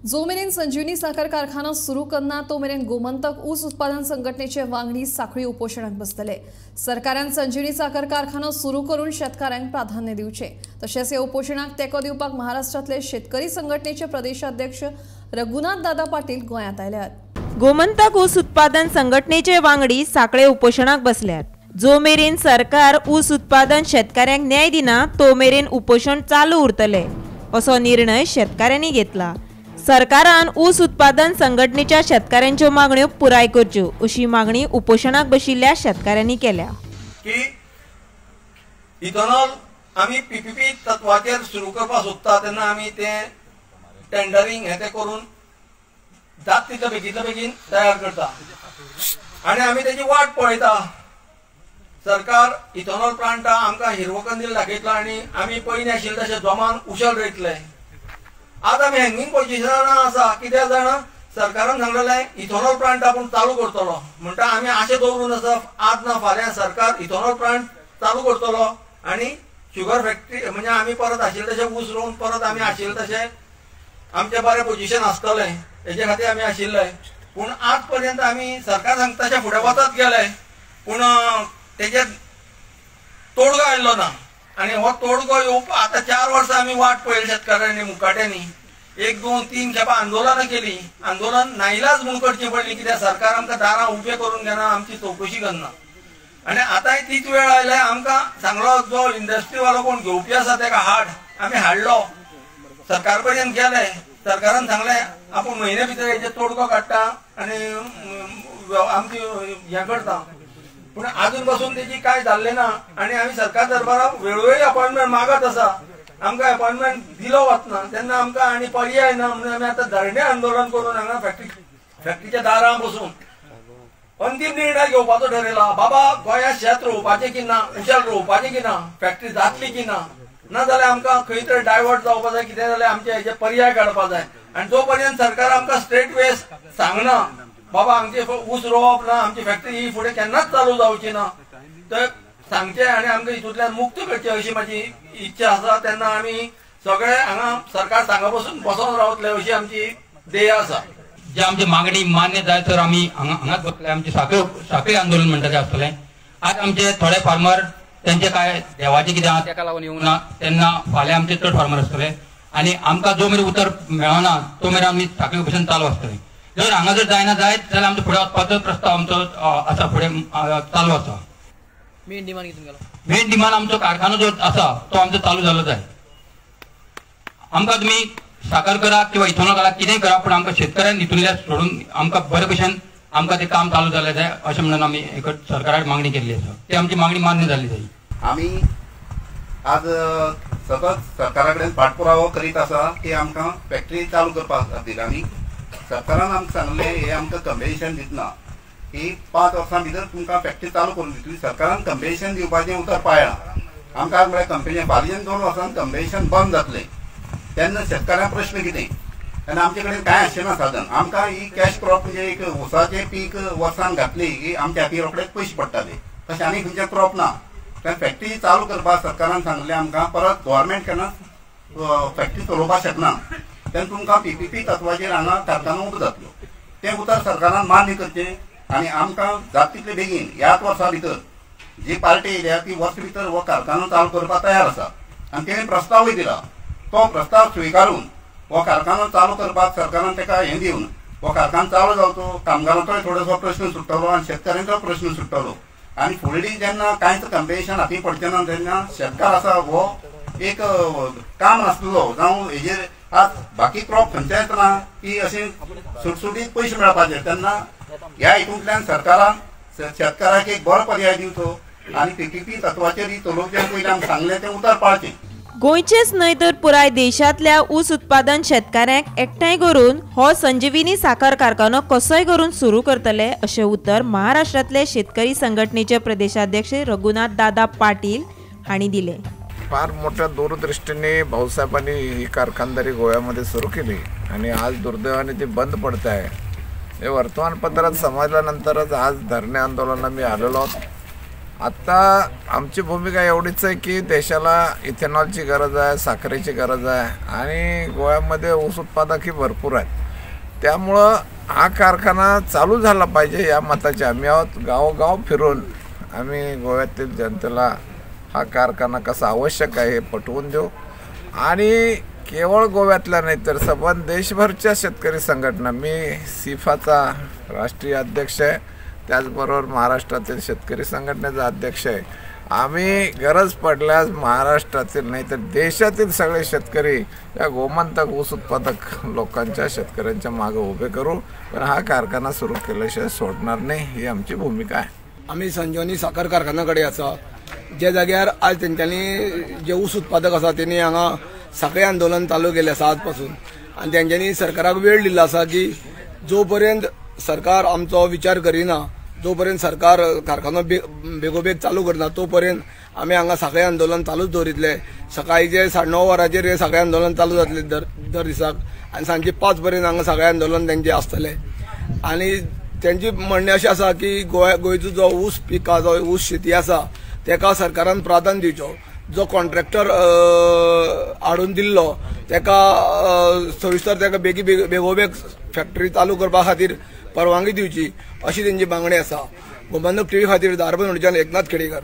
जो मेरेन संजीवनी साखर कारखानो सुरू करना तो मेरेन गोमंतक ऊस उत्पादन संघटनेचे वांगडी साखळी उपोषणाक बसतले। सरकारान संजीवनी साखर कारखानो सुरू करून शेतकऱ्यांक प्राधान्य दिवचे। तशेंच हे उपोषणाक तेंको दिवपाक महाराष्ट्रांतले शेतकरी संघटनेचे प्रदेशाध्यक्ष रघुनाथ दादा पाटील गोंयांत आयल्यात। गोमंतक ऊस उत्पादन संघटनेचे वांगडी साखळे उपोषणाक बसल्यात। जो मेरेन सरकार ऊस उत्पादन शेतकऱ्यांक न्याय दिना तो मेरेन उपोषण चालू उरतले असो निर्णय शेतकऱ्यांनी घेतला। सरकारान ऊस उत्पादन संघटनेच्या शेतकऱ्यांच्यो मागण्यो पुराय करच्यो अशी मागणी उपोषणाक बशिल्ल्या शेतकऱ्यांनी केल्या। की इथेनॉल आमी पीपीपी तत्वाचेर सुरू करपाक सोदता तेन्ना आमी ते टेंडरिंग हे ते करून जात तितले बेगीन बेगीन तयार करता आनी आमी तेजी वाट पळयता। सरकार इथेनॉल प्लांटा आमकां हिरवो कंदील दाखयतलो आनी आमी पयलीं आशिल्ले तशें जोमान उशल रोयतले। आज आमी हँगिंग पोजिशनान आसा। कित्याक जाणा, सरकारान सांगलेलें इथेनॉल प्लांट आपूण चालू करतलो म्हणटा आमी आशे दवरून आसा आज ना फाल्यां सरकार इथेनॉल प्लांट चालू करतलो आनी शुगर फॅक्टरी म्हणजे आमी परत आशिल्ले तशें ऊस रोवन परत आमी आशिल्ले तशें आमचें बरें पोजिशन आसतलें हेजे खातीर आमी आशिल्ले। पूण आज पर्यंत आमी सरकार सांगता तशें फुडें वचत गेले पूण तेजेर तोडगो आयलो ना आनी हो तोडगो येवपा आतां 4 वर्सां आमी वाट पळयली शेतकारांनी मुकाट्यांनी 1 2 3 खेपा आंदोलनां केली। आंदोलन नाईलाज म्हूण करचें पडली कित्याक सरकार आमकां दारां उबें करून घेना, आमची चवकशी करना आनी आतांय तीच वेळ आयल्या। आमकां सांगलो जो इंडस्ट्रीवालो कोण घेवपी आसा तेका हाड, आमी हाडलो, सरकार पर्यंत गेले। सरकारान सांगलें आपूण म्हयने भितर हेजेर तोडगो काडटा आनी आमची हें करता, पूण आजून पासून तेजी कांय जाल्लें ना आनी आमी सरकार दरबाराक वेळोवेळी अपॉयंटमेंट मागत आसा, आमकां अपॉयंटमेंट दिलो वचना तेन्ना आमकां आनी पर्याय ना म्हणून आमी आतां धरणे आंदोलन करून हांगा फॅक्टरीच्या दारां बसून अंतीम निर्णय घेवपाचो ठरयला। बाबा गोंयांत शेत रोवपाचें की ना, उशेल रोवपाचें की ना, फॅक्टरी जातली की ना, ना जाल्यार आमकां खंय तरी डायवर्ट जावपा जाय, कितें जाल्यार आमचे हेजे पर्याय काडपा जाय। आनी जो पर्यंत सरकार आमकां स्ट्रेट वेस सांगना बाबा आमचे ऊस रोवप ना, आमची फॅक्टरी ही फुडें केन्नाच चालू जावची ना तर सांगचें आनी आमकां हितूंतल्यान मुक्त करचें अशी म्हाजी इच्छा आसा। तेन्ना आमी सगळे हांगा सरकार सांगा बसून बसोन रावतले अशी आमची ध्येय आसा। जे आमची मागणी मान्य जाय तर आमी हांगाच बसले। आमचे साखळी आंदोलन म्हणटा तें आसतलें। आज आमचे थोडे फार्मर तेंचे काय देवाचें कितें आहा तेका लागून येवंक ना, तेन्ना फाल्यां आमचे चड फार्मर आसतले आनी आमकां जो मेरेन उतर मेळना तो मेरेन आमी साखळी उपोशण चालू आसतलें। जर हांगा जर जायना जायत जाल्यार आमचो फुडें वचपाचो प्रस्ताव आमचो आसा, फुडें चालू आसा। मेन डिमांड कितें गेलो? मेन डिमांड आमचो कारखानो जो आसा तो आमचो चालू जालो जाय। आमकां तुमी साखर करा किंवा इथेनॉल करा कितेंय करा पूण आमकां शेतकऱ्यांक हितूंतल्यान सोडून आमकां बरे भशेन आमकां तें काम चालू जालें जाय अशें म्हणून आमी एक सरकाराक मागणी केल्ली आसा, ती आमची मागणी मान्य जाली जाय। आमी आज सतत सरकारा कडेन पाठपुरावो करीत आसा की आमकां फॅक्टरी चालू करपा खातीर आनी सरकारान आमकां सांगलें हें आमकां कंपेन्सेशन दितना की 5 वर्सां भितर तुमकां फॅक्टरी चालू करून दितली। सरकारान कंपेन्सेशन दिवपाचें उतर पाळ्ळां। आमकां म्हळ्यार कंपेन्सेशन फाल्यां 2 वर्सांन कंपेन्सेशन बंद जातलें तेन्ना शेतकाऱ्यांक प्रश्न कितें, तेन्ना आमचे कडेन कांय आसचें ना साधन। आमकां ही कॅश क्रॉप म्हणजे एक ऊसाचें पीक वर्सान घातली की आमच्या हाती रोखडेच पयशे पडटाले, तशें आनी खंयचें क्रॉप ना। तेन्ना फॅक्टरी चालू करपाक सरकारान सांगलें आमकां, परत गव्हर्मेंट केन्ना फॅक्टरी चलोवपाक शकना तेन्ना तुमकां पीपीपी तत्वाचेर हांगा कारखानो उबो जातलो। तें उतर सरकारान मान्य करचें आनी आमकां जाता तितले बेगीन ह्याच वर्सा भितर जी पार्टी येयल्या ती वर्स भितर हो कारखानो चालू करपाक तयार आसा आनी तेणें प्रस्तावूय दिला। तो प्रस्ताव स्विकारून हो कारखानो चालू करपाक सरकारान ताका हें दिवन हो कारखानो चालू जावचो, कामगारांचोय थोडोसो प्रश्न सुट्टलो आनी शेतकऱ्यांचो प्रश्न सुट्टलो आनी फुडली जेन्ना कांयच कंपेन्सेशन हाती पडचें ना तेन्ना शेतकार आसा हो एक काम नासलो जावं हेजेर आज बाकी क्रॉप खंयचेच ना की अशें सुटसुटीत पयशे मेळपाचे, तेन्ना ह्या हितूंतल्यान सरकारान शेतकाराक एक बरो पर्याय दिवचो आनी पीपीपी तत्वाचेर ही चलोवचें पयलीं आमकां सांगलें तें उतर पाळचें। गोंयचेच न्हय तर पुराय देशांतल्या ऊस उत्पादन शेतकाऱ्यांक एकठांय करून हो संजीवनी साखर कारखानो कसोय करून सुरू करतले अशें उतर महाराष्ट्रांतले शेतकरी संघटनेचे प्रदेशाध्यक्ष रघुनाथ दादा पाटील हांणी दिलें। फार मोठ्या दूरदृष्टीने भाऊसाहेबांनी ही कारखानदारी गोव्यामध्ये सुरू केली आणि आज दुर्दैवाने ती बंद पडत आहे। हे वर्तमानपत्रात समजल्यानंतरच आज धरणे आंदोलनाला मी आलेलो आहोत। आता आमची भूमिका एवढीच आहे की देशाला इथेनॉलची गरज आहे, साखरेची गरज आहे आणि गोव्यामध्ये ऊस उत्पादकही भरपूर आहेत, त्यामुळं हा कारखाना चालू झाला पाहिजे या मताचे आम्ही आहोत। गावोगाव फिरून आम्ही गोव्यातील जनतेला हा कारखाना कसा आवश्यक आहे हे पटवून देऊ आणि केवळ गोव्यातल्या नाही तर सबंध देशभरच्या शेतकरी संघटना, मी सिफाचा राष्ट्रीय अध्यक्ष आहे, त्याचबरोबर महाराष्ट्रातील शेतकरी संघटनेचा अध्यक्ष आहे। आम्ही गरज पडल्यास महाराष्ट्रातील नाही तर देशातील सगळे शेतकरी या गोमंतक ऊस उत्पादक लोकांच्या शेतकऱ्यांच्या मागं उभे करू, पण हा कारखाना सुरू केल्याशिवाय सोडणार नाही ही आमची भूमिका आहे। आमी संजीवनी साखर कारखाना कडेन आसा, जे जाग्यार आज तेंच्यांनी जे ऊस उत्पादक आसा तेणी हांगा साखळी आंदोलन चालू केलें आसा आजपासून आनी तेंच्यांनी सरकाराक वेळ दिल्लो आसा की जो पर्यंत सरकार आमचो विचार करिना, जो पर्यंत सरकार कारखानो बेगोबेग चालू करना तो पर्यंत आमी हांगा साखळी आंदोलन चालूच दवरितले। सकाळचे 9:30 वरांचेर हे साखळी आंदोलन चालू जातलें दर दिसाक आनी सांजचे 5 पर्यंत हांगा साखळी आंदोलन तेंचें आसतलें। आनी तेंची म्हणणें अशें आसा की गोंयचो जो ऊस पिका जो ऊस शेती आसा तेका सरकारान प्राधान्य दिवचो, जो कॉन्ट्रॅक्टर हाडून दिल्लो तेका सविस्तर तेका बेगोबेग फॅक्टरी चालू करपा खातीर परवानगी दिवची अशी तेंची मागणी आसा। गोमंतक टीव्ही खातीर धारबंदोडेच्यान एकनाथ खेडेकर।